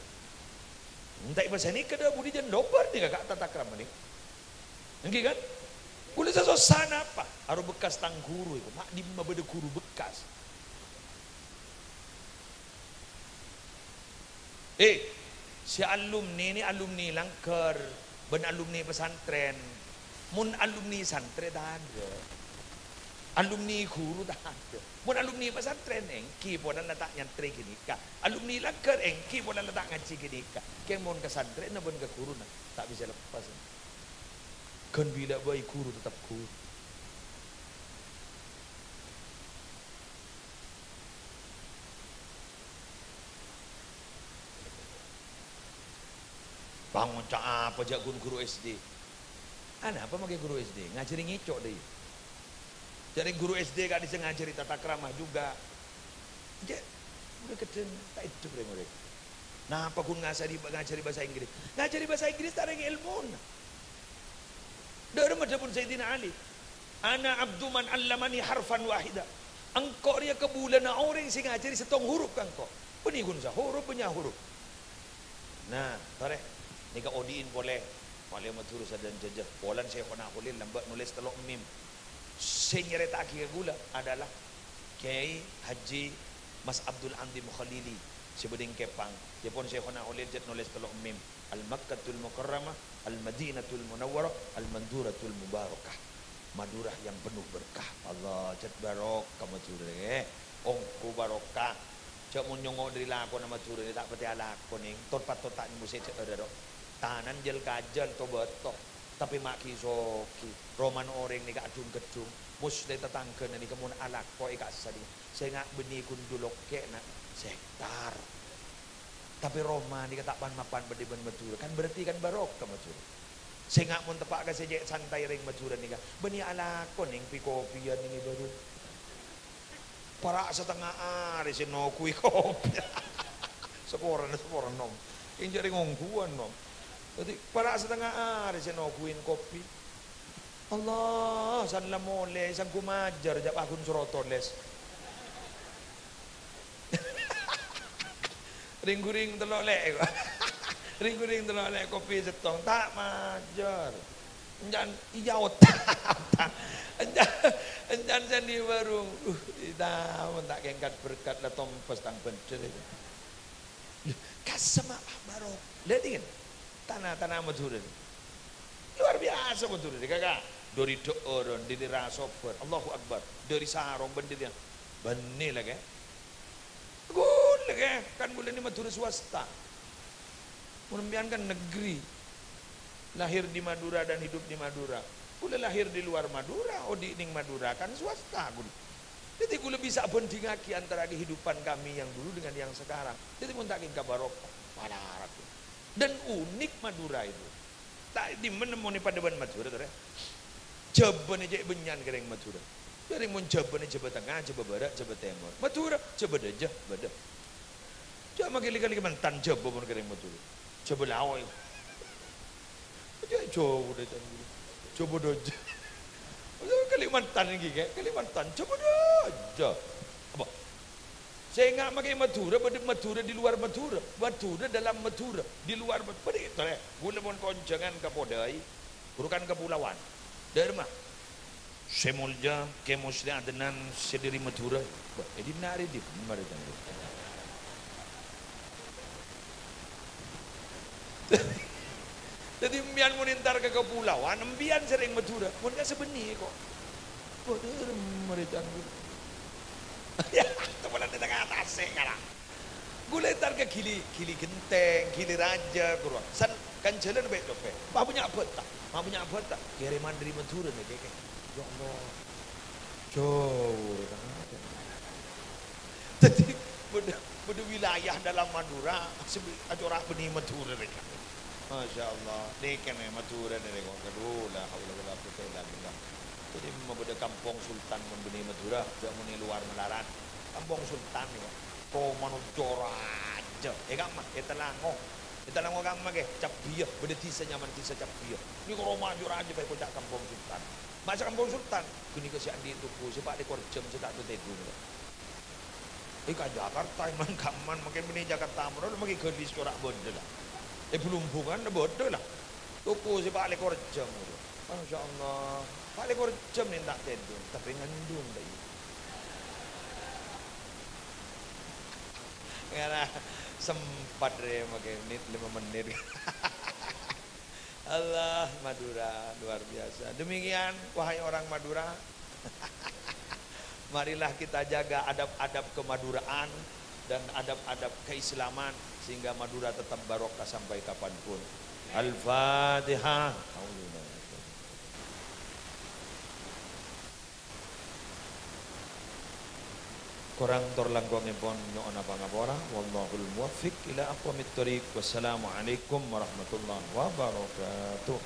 Enta' è bâsa nèka dâ' budi jân lobâr nèka ka' tatakrama nèka. Èngghi, kan? Ghulâ sè sossa napa? Aro bekkas tang ghuru èko. Ma' dimma bâdâ ghuru bekkas? Eh, sè alumni nè alumni langghâr bân alumni pesantren. Mon alumni santrè tadâ'. Alumni ghuru tadâ'. Mon alumni pesantren èngghi polana ta' nyantrè ghânèka. Alumni langghâr èngghi polana ta' ngajhi ghânèka. Kèng mon ka santrèna bân ka ghuruna ta' bisa lepas. Ghân bilâ bhâi ghuru tetep ghuru. Pangoca' apa jâ' ghun ghuru S D? Anapa makè ghuru S D? Ngajhâri ngèco' dâ' iyâ. Jâ' rèng ghuru S D ka'dissa' ngajhâri tata krama juga. Jâ', ghuru ghâddhâng ta' èdhep rèng-orèng. Napa ghun ngajhâri, ngajhâri bhâsa Inggris? Ngajhâri bhâsa Inggris ta' rèng èlmona. Dâ' remma dhâbuna Sayyidina Ali, "Ana abdu man allamani harfan wahida." Engko' rèya kabulâna orèng sè ngajhâri sèttong hurup ka engko'. Bânnè ghun sahurup, bânnya' hurup. Nah, torè. Nèka odi'in polè. Polè Madhurâ sadhân jâjâ. Polana Syaikhona Kholil lambâ' nolès tello' mim. Sè nyarèta'aghi ka ghulâ adalah Kyai Haji Mas Abdul Anzim Khalili, sè bâdâ è Kepang. Dhâpon Syaikhona Kholil jhât nolès tello' mim. Al-Makkatul Mukarramah, Al-Madinatul Munawwarah, Al-Manduratul Mubarakah. Madura yang penuh berkah. Allah, jhât barokah Madhurâ, eh. Ongghu barokah. Jhâ' mon nyongngo' dâri lakona Madhurâ, ta' patè alako, nèng. Tot-patot ta' nyemmo sè dhâ'âr, ro. Tanan jhâl-kajhâl, to-bâto. Tapè ma' ghi-sogi. Romana orèng nèka adhung-gheddhung. Mostè tatangghâna nèka mon alako èkassa' nèka. Sènga' bânnè ghun du lokkè'na sèktar. Tapè roma nèka ta' pan-mapan bâdâ bân Madhurâ, kan berarti kan barokah Madhurâ. Sènga' mon teppa' ka sè cè' santai rèng Madhurâ nèka, bânnè alako nèng pi-kopiyân nèng è bârung. Para' satengnga arè sè noghuwi kopi. Saporana, saporana, Nom. Enjâ' rèng ongghuwân, Nom. Dhâddhi, para' satengnga arè sè noghuwin kopi. Allah, san la molè, sangghu majâr, jhâ' paghun soro tolès. Ring-ghuring tello' lè', kok. Ring-ghuring tello' lè' kopi sèttong, ta' majâr. Encan, iyâ, otak. Encan, encan sè andi' bârung. Uh, ita, mon ta' kèngkat berkat la tompes tang bhender. Lho, kasemma' barokah. Lha, dhingèn. Tana-tana Madhurâ. Luar biasa Madhurâ, Kaka. Dâri dhâ'ârân, dâri rasoban. Allahu Akbar. Dâri sarong bân dâri bânnè la, Kè. Ghulâ, Kè. Kan ghulâ nè Madhurâ swasta. Mon sampèyan kan negeri. Lahir di Madura dan hidup di Madura. Ghulâ lahir di luar Madura, odi' nèng Madura, kan swasta ghulâ. Dhâddhi ghulâ bisa bhândhingaghi antara kehidupan kami yang dulu dengan yang sekarang. Dhâddhi mon ta' kèng kabarokah, malarat. Dan unik Madura itu. Ta' dimma nemmona padâ bân Madura, torè. Jhâbâna cè' bânnya'an ka rèng Madura. Jârèng mon Jhâbâna Jhâbâ Tengnga, Jhâbâ Bârâ', Jhâbâ Tèmor. Madura, Jhâbâ Dâjâ, bâdâ. Jhâ' maghi li-kali Kalimantan Jhâbâ mon ka rèng Madura. Jhâbâ Laoy. Jhâ' jhâu dâ' tan ghulâ. Jhâbâ Dâjâ. Kalimantan nèka, Kè, Kalimantan. Coba deh, aja. Apa? Sènga' makè Madhurâ, bâdâ Madhurâ di luar Madhurâ. Madhurâ dalam Madhurâ, di luar Mad-, bâdâ èto, rè. Ghulâ mon konjhângan ka Podai, bhurukan ka Pulawan. Dârma. Sè molja Kè Musli Adnan sè dâri Madhurâ. Wah, è dinna' arè dimma rè, Cang? Dhâddhi, empèyan mon entar ka kapulawan, empèyan sè rèng Madhurâ. Mon ka sè bânnè, kok. Kok dârem, marè canggu. Ya, temenan di tengah tasè', kala. Ghulâ entar ka Gili, Gili Genteng, Gili Raja, Purwa. San, kan jhâlân pè'-copè'. Mabânnya' bâta', mabânnya' bâta'. Kèrèman dâri Madhurâ, nèka, Kè. Ya Allah. Jhâu, rè, kan. Dhâddhi, bâdâ, bâdâ wilayah dalam Madhurâ, sè bi-, acora' bânnè Madhurâ rèka. Masya Allah. Nèka nè Madhurâ nè rèka. Aduh, la haula wala quwwata illa billah. Dhâddhi, ma bâdâ Kampong Sultan mon bânnè Madhurâ, jhâ' mon è luar malarat. Kampong Sultan nèka. Romana jhâ' rajâ. È kamma, è Talango. È Talango kamma, Kè. Cabbiyâ. Bâdâ dhisa nyamana Dhisa Cabbiyâ. Nèka roma jhâ' rajâ, bhâi koca' Kampong Sultan. Masa' Kampong Sultan? Ghânèka sè andi' toko sè pa' lèkor jam sè ta' tèdung. È ka Jakarta, è man-kamman, mangkèn bânnè Jakarta, mon makè ghâlis cora' bâdâ, la. È Blumbungan, bâdâ, la. Toko sè pa' lèkor jam, Masya Allah. Pa' lèkor jam nè ta' tèdung, tapè ngandung, ta' iyâ. Ngara sempat rè, makè menit, lima menit. Allah, Madura, luar biasa. Demikian, wahai orang Madura, marilah kita jaga adab-adab kemaduraan dan adab-adab keislaman, sehingga Madura tetap barokah sampai kapanpun. Al-Fatihah. Korang tor langkongèpon nyo'ona pangapora. Wallahul muwaffiq ila aqwamit thoriq. Wassalamualaikum warahmatullahi wabarakatuh.